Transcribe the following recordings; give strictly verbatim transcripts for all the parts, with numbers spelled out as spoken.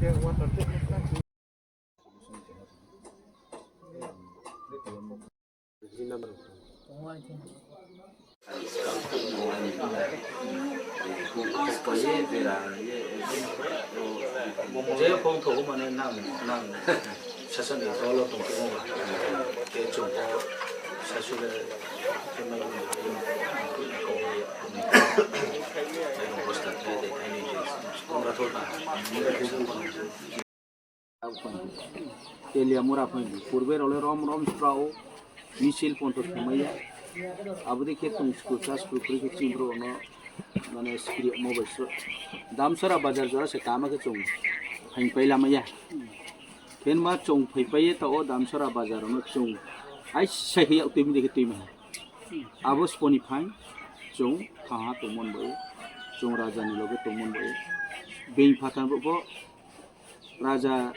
Je phone thok mane nang, nang sasani dolo tongthokma ba. Ke chwng sasule khe mai ni ko ya. Bosta khe de khai ni je. Ora thok ba. Teliamura phaidi. Purbe role rom rom srao misil ponto thumaiya. Abodi khe tong school sa school kri khe chim bro no mane skri mo bai so. Damsara bazar jora se kama khe chong phain pailamaya. Khen ma chong phai paiye ta o Damsara bazar no chong ai sai khe yak twi mi de khe twi ma. Abo sponi phain chong thaha tongmon bai. Chong raja ni loge tongmon bai. Being phathan bo raja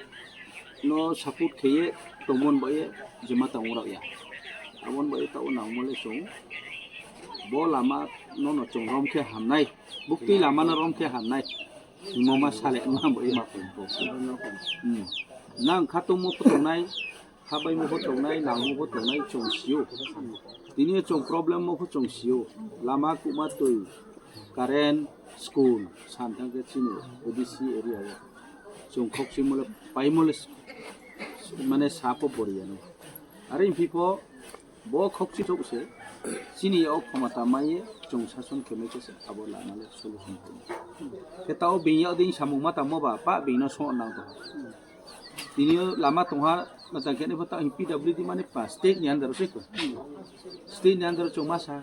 no support kheye tongmon bai jema tong rok ya. Abon bai ta o nangmole chong bo lama no no chong rom khe hamnai. Bukti lama no rom khe hamnai. Mo ma sale ma bai ma pon po. Hmm. Nang khatung mo phutung nai. Habai mo bo tongnai, nang mo bo tongnai chong sio. Tini chong problem mo bo chong sio. Lama kuma twi, current, school, samthang khe chini O B C area o. Chong khok si mole, pai mole, mane sapo boriya no. Are impi po, bo khok si chok se, chini o khomata mai chong sason khe mai se abo lama le solution. Khe tao bini o ding samung mata mo ba, pa bini no so nang to. Tini o lama tongha, matang khe nai pho ta P W D mane pa state ni under o se ko. State ni under o chong ma sa.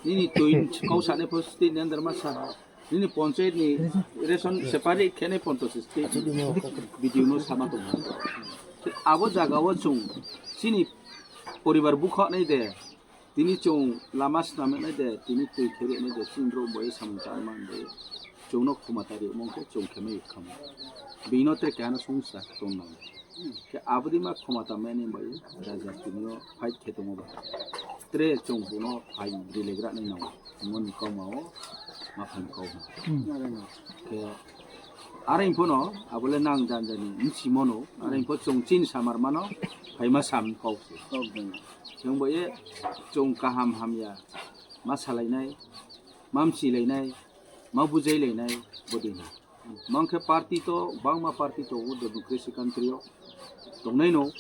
Nini twi kau sa nai pho state ni under ma sa. Nini panchayat ni ration separate khe nai pon to se state ni B D O no sama tongha. Abo jaga o chong chini poribar bukha nai de. Tini chwng lama swnamnai de, tini twi kherenai de, chini borok bai samung tangma bai. Chwngno khoma tari mong khe chwng khe mai kham. Bino tre kahano songsa tong nang. Khe abodi ma khoma ta mani bai, raja tinio fight khe tongo ba. Tre chwng bono hai rilegra nai nang. Moni koma o, ma phan kau. Khe are info no, abole nang jan jani, nsi mono, are info chwng chin samar mano, hai ma sam kau. Chwng bo ye chwng kaham hamya ma salainai, ma msilainai, ma bujailainai, bodina. Mangkhe party to, bangma party to, o democracy country o tongnai no,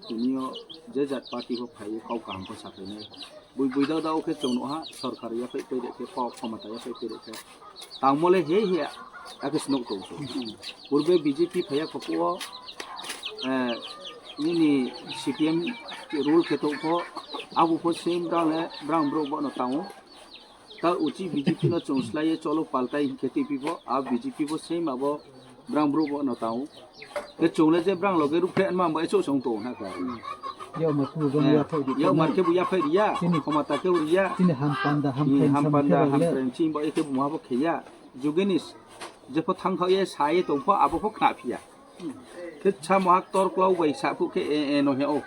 tini o je jat party bo phai kau kaham ko saklainai. Bui bui dao dao khe chwng no ha, sorkar ya phai phai de khe, kau khomata ya phai phai de khe. Tangmole he he, ake snok tong so. Purbe B J P phaiya kho ko, eh, nini C P M rule khe tong kho, abo pho same brang le, brang bro bo no tango. Ta uchi B J P no chwng slai ye cholo paltai hinkhe T P bo, a B J P bo same abo brang bro bo no tango. Ke chwng le je brang loge rukhe ma bai chwng tong na ka. Yo ma tu jong ya phai di. Yo mar khe bu ya phai riya. Chini khomata khe riya. Chini ham panda ham panda ham panda ham panda chini bo ekhe bu ma bo khe ya. Jugenis jepho thang kha ye sa ye tong pho abo pho khna phiya. Khe samo hak tor klau bai sa phu khe e e no he o.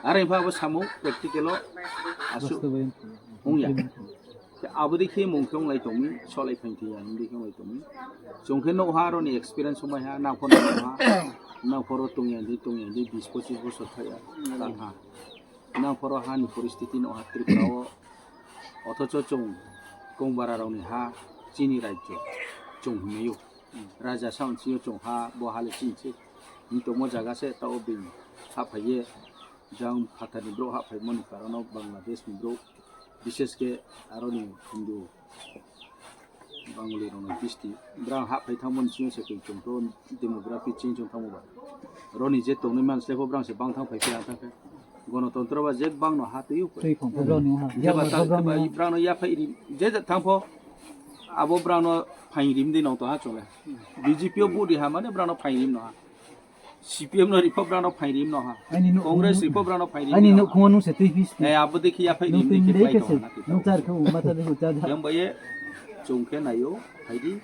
Are pha abo samo practical o asu. Hung ya. Khe abo dei khe mung khe wnglai tongmi, solai phain thwi ya, hwn dei khe wnglai tongmi. Chwng khe nokha aroni experience wnglai ha, nang phano nokha, nang phoro tongya di, tongya di, bis pochis bosor thaya, tang ha. Nang phoro hani poristiti nokha Tripura o, othocho chwng Kongbara rokni ha, chini rajyo, chwng hwnwi o. Raja sa hwn sio chwng ha, bo ha le chini se. Hwn tongmo jaga se, ta o bini ha phai ye, jang phatar ni brouh ha phai mani karon o Bangladesh ni brouh. Bishesh khe aroni Hindu Bengali rokni bisti. Brang hap phai thangmani simi se koi chwng to demography change wng thangmo ba. Roni je tongnai manslai pho brang se bang thang phai khe ang thang khe. Gonotontro ba je bang no ha twi o. Twi phang pho brang no ha. Jeba ta, jeba brang no yaphai ri, je je thang pho abo brang no phain rim di nong to ha chole. B J P o budi ha mane brang no phain rim no ha. C P M no report brano phairi no ha. Congress report brano phairi. Ani no khungo nung se twi pis. Eh, abo dekhi ya phairi nung twi de ke se. Nung char khe mata de char. Yang baye chungke nayo phaidi.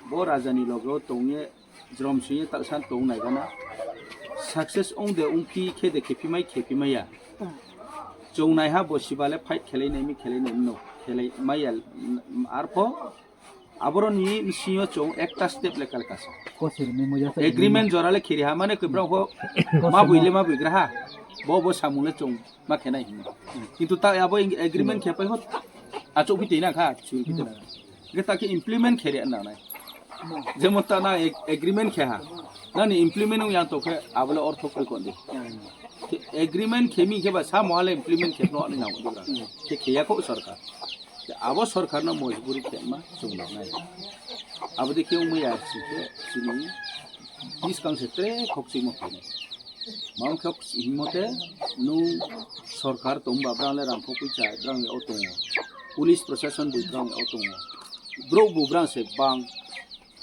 Bo raja ni logo tongye jrom suye taksan tong nai gana. Success ong de ong phi khe de khe phi mai khe phi mai ya. Chung nai ha bo sibale fight khelai nai mi khelai nai no. Khelai mai ya arpho. Aboroni bisingo chwng ekta step lekha lekha sa. Agreement jora le khiri ha, mane kwbra pho ma bui le ma bui gra ha. Bo bo samung le chwng ma khenai hinwi. Kintu ta abo ing-, agreement khe pai ho. Achuk phi twi na kha, chwng phi twi na kha. Ge ta khe implement khe re na nai. Jemon ta na ag-, agreement khe ha. Nani implement ung yang to khe abole ortho koi kon di. Agreement khe mi khe ba sa mo hale implement khe no ani na ung di bra. Khe khe ya ko sarkar. Abo sarkar no mojburi khe ma chwng nai. Abo de khe ung ya si khe sini. Biskang se tre khok si mo khe. Mao khe himote nung sarkar tongba brang le rangkho puisa brang ya o tongo. Police protection bo brang ya o tongo. Bro bo brang se bang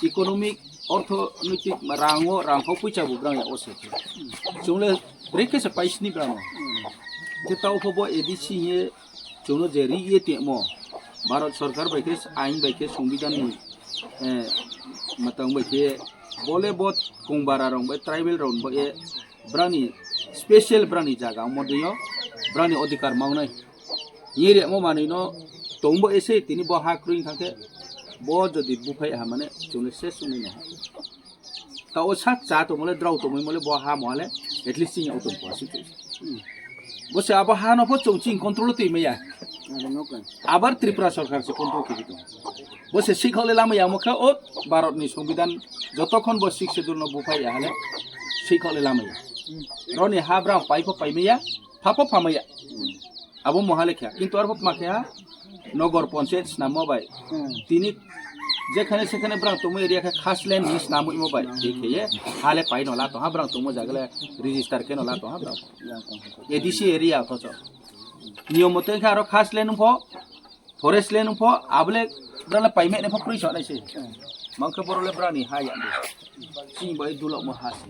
economic orthonoitik rango rangkho puisa bo brang ya o se. Chungle brekhe se paisni brang. Ke tau pho bo A D C ye chungle je ri ye temo. Bharat sarkar bai khe ain bai khe songbidan ni eh, matang bai khe bole bo kongbara rong bai tribal rong bai e brani special brani jaga mo dino brani odhikar mawnai. Yeri mo manwi no tongbo ese tini bo ha kroi thangkhe bo jodi buphai ha mane chuni se sungni no. Ta o sak cha to mole drau to mole bo ha mo hale at least sing auto po si. Bo se abo ha no pho chong ching control twi maya. Abar Tripura sarkar se control kiri to. Bo se sikho le lama ya mokha o Bharat ni songbidan jotokhon bo sixth schedule no buphai ya hale sikho le lama ya. Roni ha brang pai pho pai maya, pha pho pha maya. Abo mo hale kha. Kintu arbo ma kha nogor panchayat snamo bai. Tini jekhane sekhane brang tomo area kha khas len ni snamo imo bai. Khe ye hale pai no la to ha brang tomo jagale register khe no la to ha brang. A D C area pho so. Niyom mote kha aro khas len pho, forest len pho, abole brale payment ne pho kroi so nai se. Mangkhe borole brani ha ya de. Sing bai dulok mo ha se.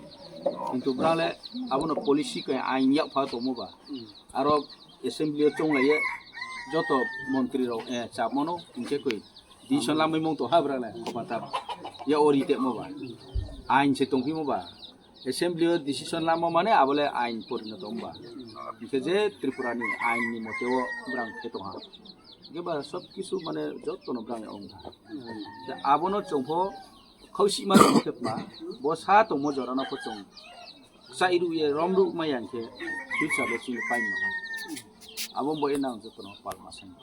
Kintu brale abono policy kai ain yak pha tomo ba. Aro assembly o chonglaiye joto montri rok, eh, chapmano hinkhe koi. Decision lamai mong to ha brale khoba ta. Ya ori te mo ba. Ain se tongphi mo ba. Assembly o decision lama mane abole ain porinoto wngba. Hingke je Tripura ni ain ni mote o brang khe tongha. Hingke ba sob kisu mane joto no brang ya wngkha. Abono chwng pho khausi ma tong khe ma bo sa tongmo jora no pho chwng sai ru ye rom ru ma yang khe future le chini pai no ha. Abo bo e nang joto no pal ma sang.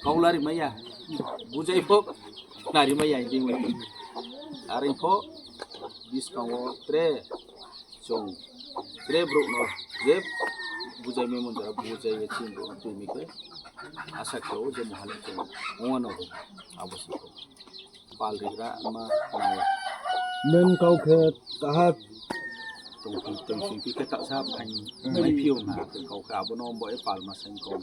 Kaulari maya, bujai pho, nari maya ini maya. Aring pho, biskango tre, chong, tre bro no, je bujai me monjara bujai ye chin bro tu mi khe, asa khe o je mohale chong, ongano, abo si kho. Pal rigra ma nai. Men kau khe kaha tongthong tongthong khe tak sa phai mai phio na kau khe abono bo e pal ma sai kau.